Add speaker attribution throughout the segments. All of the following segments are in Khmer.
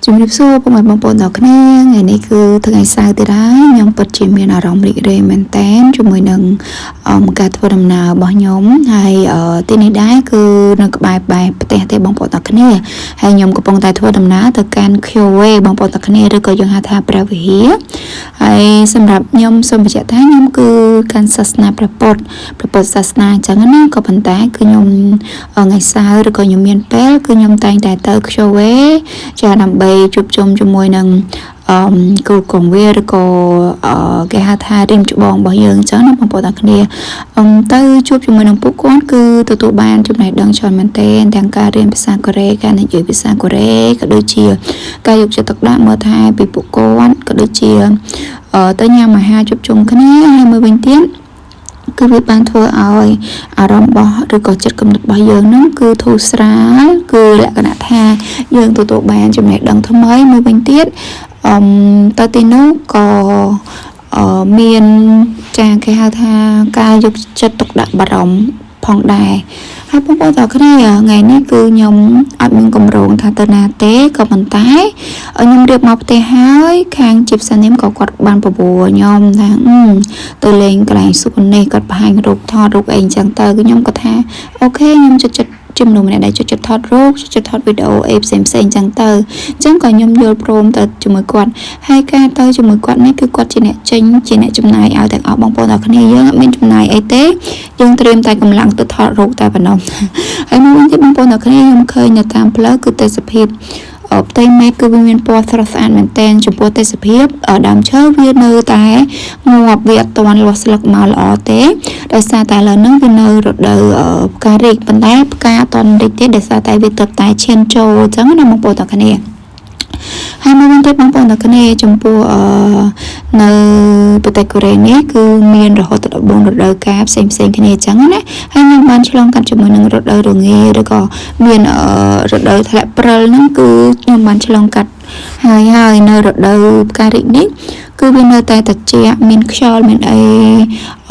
Speaker 1: ជំរាបសួរពុកម៉ែបងប្អូនទាំងគ្នាថ្ងៃនេះគឺថ្ងៃសៅរ៍ទៀតហើយខ្ញុំពិតជាមានអារម្មណ៍រីករាយមែនទែនជាមួយនឹងអមការធ្វើដំណើររបស់ខ្ញុំហើយទីនេះដែរគឺនៅក្បែរបែរផ្ទះទេបងប្អូនទាំងគ្នាហើយខ្ញុំកំពុងតែធ្វើដំណើរទៅកាន់ QA បងប្អូនទាំងគ្នាឬក៏យើងហៅថាព្រះវិហារហើយសម្រាប់ខ្ញុំសូមបញ្ជាក់ថាខ្ញុំគឺកាន់សាសនាព្រះពុទ្ធព្រះពុទ្ធសាសនាអញ្ចឹងណាក៏ប៉ុន្តែគឺខ្ញុំថ្ងៃសៅរ៍ឬក៏ខ្ញុំមានពេលគឺខ្ញុំតែងតែទៅ QA ចាដើម្បីជួបជុំជាមួយនឹងអឺគ្រូកងវាឬក៏គេហៅថារៀមច្បងរបស់យើងអញ្ចឹងណាបងប្អូនទាំងគ្នាអឺទៅជួបជាមួយនឹងពួកគាត់គឺទទួលបានចំណេះដឹងច្រើនមែនទែនទាំងការរៀនភាសាកូរ៉េការនិយាយភាសាកូរ៉េក៏ដូចជាការយកចិត្តទុកដាក់មើលថែពីពួកគាត់ក៏ដូចជាទៅញ៉ាំអាហារជួបជុំគ្នាហើយមួយវិញទៀតគឺវាបានធ្វើឲ្យអារម្មណ៍របស់ឬក៏ចិត្តគំនិតរបស់យើងហ្នឹងគឺធូរស្រាលគឺលក្ខណៈថាយើងទទួលបានចំណេះដឹងថ្មីមួយវិញទៀតអឹមទៅទីនោះក៏អឺមានចាគេហៅថាការយកចិត្តទុកដាក់បារម្ភផងដែរហើយបងប្អូនទាំងគ្នាថ្ងៃនេះគឺខ្ញុំអត់មានកម្រងថាទៅណាទេក៏ប៉ុន្តែខ្ញុំរៀបមកផ្ទះហើយខាងជីបសានីមក៏គាត់បានបបួលខ្ញុំថាទៅលេងកន្លែងសួននេះគាត់បង្ហាញរូបថតរូបអីអញ្ចឹងទៅខ្ញុំក៏ថាOK ខ្ញុំចិត្តចិត្តជាមនុស្សម្នាក់ដែលចូលចិត្តថតរូបចូលចិត្តថតវីដេអូអីផ្សេងផ្សេងអញ្ចឹងទៅអញ្ចឹងក៏ខ្ញុំយល់ព្រមទៅជាមួយគាត់ហើយការទៅជាមួយគាត់នេះគឺគាត់ជាអ្នកចេញជាអ្នកចំណាយឲ្យទាំងអស់បងប្អូនទាំងគ្នាយើងអត់មានចំណាយអីទេយើងត្រៀមតែកម្លាំងទៅថតរូបតែប៉ុណ្ណោះហើយមួយវិញទៀតបងប្អូនទាំងគ្នាខ្ញុំឃើញនៅតាមផ្លូវគឺទេសភាពផ្ទៃមេឃគឺវាមានពណ៌ស្រស់ស្អាតមែនទែនចំពោះទេសភាពដើមឈើវានៅតែងាប់វាអត់ទាន់លាស់ស្លឹកមកល្អទេដោយសារតែឥឡូវហ្នឹងវានៅរដូវផ្ការីកប៉ុន្តែផ្កាអត់ទាន់រីកទេដោយសារតែវាទើបតែឈានចូលអញ្ចឹងណាបងប្អូនទាំងគ្នាហើយមួយវិញទៀតបងប្អូនទាំងគ្នាចំពោះអឺនៅប្រទេសកូរ៉េនេះគឺមានរហូតដល់14រដូវកាលផ្សេងផ្សេងគ្នាអញ្ចឹងណាហើយខ្ញុំបានឆ្លងកាត់ជាមួយនឹងរដូវរងាឬក៏មានរដូវធ្លាក់ព្រិលហ្នឹងគឺខ្ញុំបានឆ្លងកាត់ហើយហើយនៅរដូវផ្ការីកនេះគឺវានៅតែត្រជាក់មានខ្យល់មានអី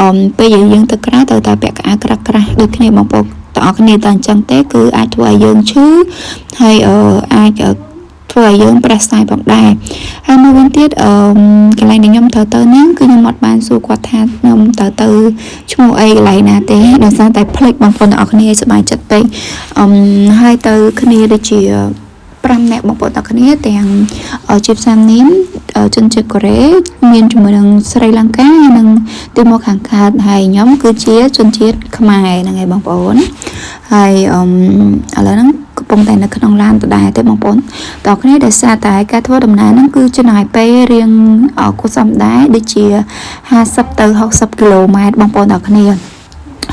Speaker 1: អមពេលយើងទៅក្រៅត្រូវតែពាក់ខោអាវក្រាស់ក្រាស់ដូចគ្នាបងប្អូនទាំងអស់គ្នាតែអញ្ចឹងទេគឺអាចធ្វើឲ្យយើងឈឺហើយអាចធ្វើឲ្យយើងប្រះសាយផងដែរហើយមួយវិញទៀតអឺកន្លែងដែលខ្ញុំត្រូវទៅហ្នឹងគឺខ្ញុំអត់បានសួរគាត់ថាខ្ញុំត្រូវទៅឈ្មោះអីកន្លែងណាទេដោយសារតែភ្លេចបងប្អូនទាំងអស់គ្នាសប្បាយចិត្តពេកអឺហើយទៅគ្នាដូចជា5នាក់បងប្អូនទាំងគ្នាទាំងជីបសានីមជនជាតិកូរ៉េមានជាមួយនឹងស្រីលង្កានិងទីមកខាងកើតហើយខ្ញុំគឺជាជនជាតិខ្មែរហ្នឹងហើយបងប្អូនហើយអឺឥឡូវហ្នឹងកំពុងតែនៅក្នុងឡានដដែលទេបងប្អូនតោះគ្នាដោយសារតែការធ្វើដំណើរហ្នឹងគឺចំណាយពេលរៀងគួរសមដែរដូចជា50ទៅ60គីឡូម៉ែត្របងប្អូនទាំងគ្នា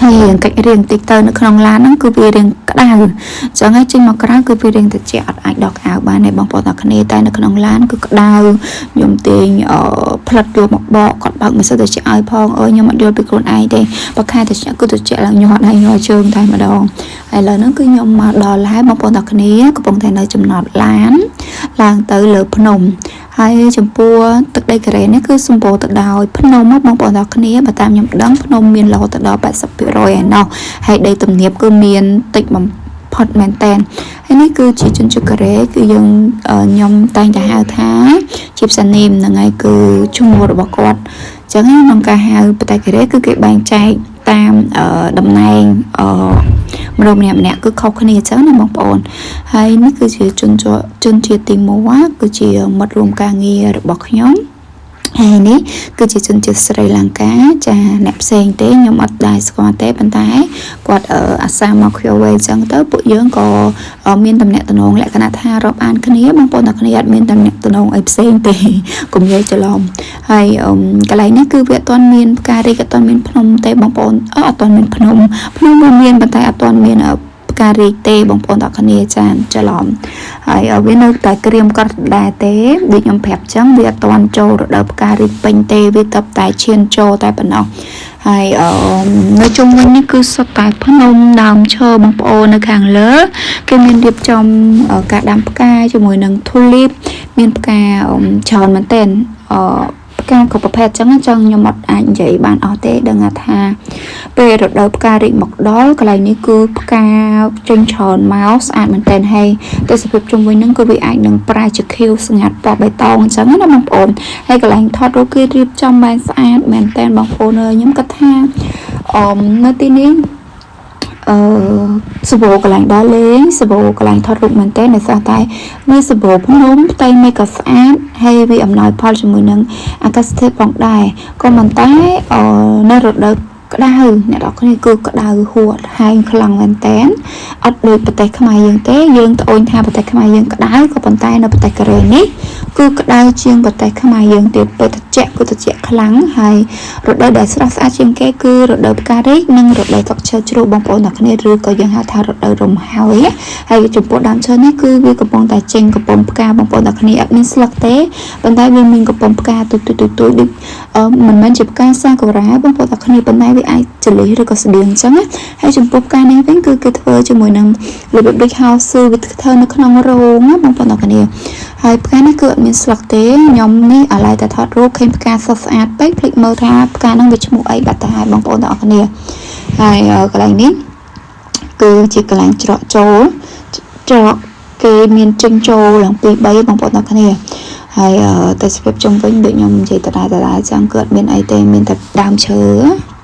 Speaker 1: ហើយរៀងកាច់រៀងតិចទៅនៅក្នុងឡានហ្នឹងគឺវារៀងក្តៅអញ្ចឹងហើយចេញមកក្រៅគឺវារៀងត្រជាក់អត់អាចដោះអាវបានទេបងប្អូនទាំងគ្នាតែនៅក្នុងឡានគឺក្តៅខ្ញុំទាញផ្លិតយកមកបកគាត់បើកម៉ាស៊ីនត្រជាក់ឲ្យផងអើយខ្ញុំអត់យល់ពីខ្លួនឯងទេបើខែត្រជាក់គឺត្រជាក់ឡើងញាត់ហើយញ័រជើងតែម្ដងហើយឥឡូវហ្នឹងគឺខ្ញុំមកដល់ហើយបងប្អូនទាំងគ្នាកំពុងតែនៅចំណតឡានឡើងទៅលើភ្នំហើយចំពោះទឹកដីកូរ៉េនេះគឺសម្បូរទៅដោយភ្នំបងប្អូនទាំងគ្នាបើតាមខ្ញុំដឹងភ្នំមានរហូតដល់80%ឯណោះហើយដីទំនាបគឺមានតិចបំផុតមែនតែនហើយនេះគឺជាជនជាតិកូរ៉េគឺយើងខ្ញុំតែងតែហៅថាជីបសានីមហ្នឹងហើយគឺឈ្មោះរបស់គាត់អញ្ចឹងក្នុងការហៅប្រទេសកូរ៉េគឺគេបែងចែកតាមតំណែងអឺមនុស្សម្នាក់ម្នាក់គឺខុសគ្នាអញ្ចឹងណាបងប្អូនហើយនេះគឺជាជនជាតិទី1គឺជាមិត្តរួមការងាររបស់ខ្ញុំហើយនេះគឺជាជនជាតិស្រីលង្កាចាអ្នកផ្សេងទេខ្ញុំអត់ដែរស្គាល់ទេប៉ុន្តែគាត់អាសាមក QA អញ្ចឹងទៅពួកយើងក៏មានតំណែងតំណងលក្ខណៈថារាប់អានគ្នាបងប្អូនទាំងគ្នាអត់មានតំណែងតំណងអីផ្សេងទេកុំនិយាយច្រឡំហើយកន្លែងនេះគឺវាអត់ទាន់មានផ្ការីកអត់ទាន់មានភ្នំទេបងប្អូនអត់ទាន់មានភ្នំភ្នំវាមានប៉ុន្តែអត់ទាន់មានផ្ការីកទេបងប្អូនទាំងគ្នាចាច្រឡំហើយវានៅតែក្រៀមកត់ដែរទេដូចខ្ញុំប្រាប់ចឹងវាអត់ទាន់ចូលរដូវផ្ការីកពេញទេវាតបតែឈានចូលតែប៉ុណ្ណោះហើយនៅជុំវិញនេះគឺសុទ្ធតែភ្នំដើមឈើបងប្អូននៅខាងលើគេមានរៀបចំការដាំផ្កាជាមួយនឹងធូលីបមានផ្កាច្រើនមែនទែនអឺ ផ្កាគ្រប់ប្រភេទអញ្ចឹងចឹងខ្ញុំអត់អាចនិយាយបានអស់ទេដឹងថាពេលរដូវផ្ការីកមកដល់កន្លែងនេះគឺផ្កាចេញច្រើនមកស្អាតមែនទែនហើយទេសភាពជុំវិញហ្នឹងគឺវាអាចនឹងប្រែជាខៀវស្ងាត់ពណ៌បៃតងអញ្ចឹងណាបងប្អូនហើយកន្លែងថតរូបគេរៀបចំបានស្អាតមែនទែនបងប្អូនអើយខ្ញុំគិតថាអមនៅទីនេះអឺសបោកន្លែងដើរលេងសបោកន្លែងថតរូបមែនទែនដោយសារតែវាសបោភ្នំផ្ទៃមេឃក៏ស្អាតហើយវាអំណោយផលជាមួយនឹងអាកាសធាតុផងដែរក៏ប៉ុន្តែអឺនៅរដូវក្តៅអ្នកនរគ្នាគឺក្តៅហួតហែងខ្លាំងមែនតែនអត់ដូចប្រទេសខ្មែរយើងទេយើងត្អូញថាប្រទេសខ្មែរយើងក្តៅក៏ប៉ុន្តែនៅប្រទេសកូរ៉េនេះគឺក្តៅជាងប្រទេសខ្មែរយើងទៀតពេលត្រជាក់គឺត្រជាក់ខ្លាំងហើយរដូវដែលស្រស់ស្អាតជាងគេគឺរដូវផ្ការីកនិងរដូវទឹកឈើជ្រុះបងប្អូនទាំងគ្នាឬក៏យើងហៅថារដូវរំហើយហើយចំពោះដើមឈើនេះគឺវាកំពុងតែចេញកំពុងផ្កាបងប្អូនទាំងគ្នាអត់មានស្លឹកទេប៉ុន្តែវាមានកំពុងផ្កាទូចទូចទូចដូចមិនមែនជាផ្កាសាកូរ៉ាបងប្អូនទាំងគ្នាប៉ុន្តែវាអាចចលិះឬក៏ស្តៀងអញ្ចឹងណាហើយចំពោះផ្កានេះវិញគឺគេធ្វើជាមួយនឹងរបៀបដូច house វាធ្វើនៅក្នុងរោងណាបងប្អូនទាំងគ្នាហើយផ្កានេះគឺអត់មានស្លឹកទេខ្ញុំនេះអាឡ័យតែថតរូបឃើញផ្កាស្រស់ស្អាតពេកភ្លេចមើលថាផ្កាហ្នឹងវាឈ្មោះអីបាត់ទៅហើយបងប្អូនទាំងអស់គ្នាហើយកន្លែងនេះគឺជាកន្លែងច្រកចូលច្រកគេមានចេញចូលឡើង2 3បងប្អូនទាំងគ្នាហើយតែសភាពជុំវិញដូចខ្ញុំនិយាយដដែលដដែលចឹងគឺអត់មានអីទេមានតែដើមឈើ។